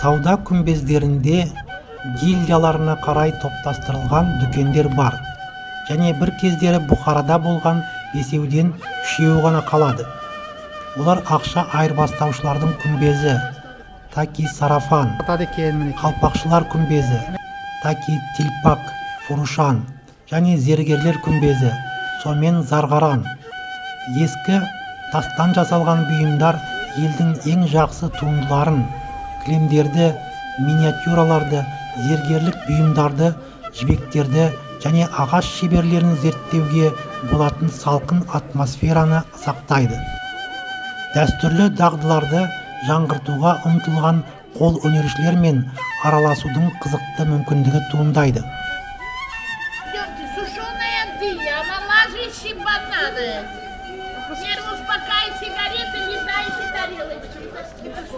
Сауда күмбездерінде гильдияларына қарай топтастырылған дүкендер бар және бір кездері Бұхарада болған бесеуден үшеуі ғана қалады. Олар: ақша айырбастаушылардың күмбезі, Таки Сарафан, Сатады екен, мінекей. қалпақшылар күмбезі, Таки Тилпак Фурушан, және зергерлер күмбезі, Сомен Заргаран. Ескі тастан жасалған бұйымдар елдің ең жақсы туындыларын: кілемдерді, миниатюраларды, зергерлік бұйымдарды, жібектерді және ағаш шеберлерін зерттеуге болатын салқын атмосфераны сақтайды. Дәстүрлі дағдыларды жаңғыртуға ұмтылған қолөнершілермен араласудың қызықты мүмкіндігі туындайды. Идемте, сушеная дыня, омолаживающие бананы. Нервы успокаивают, сигареты, летающие тарелочки.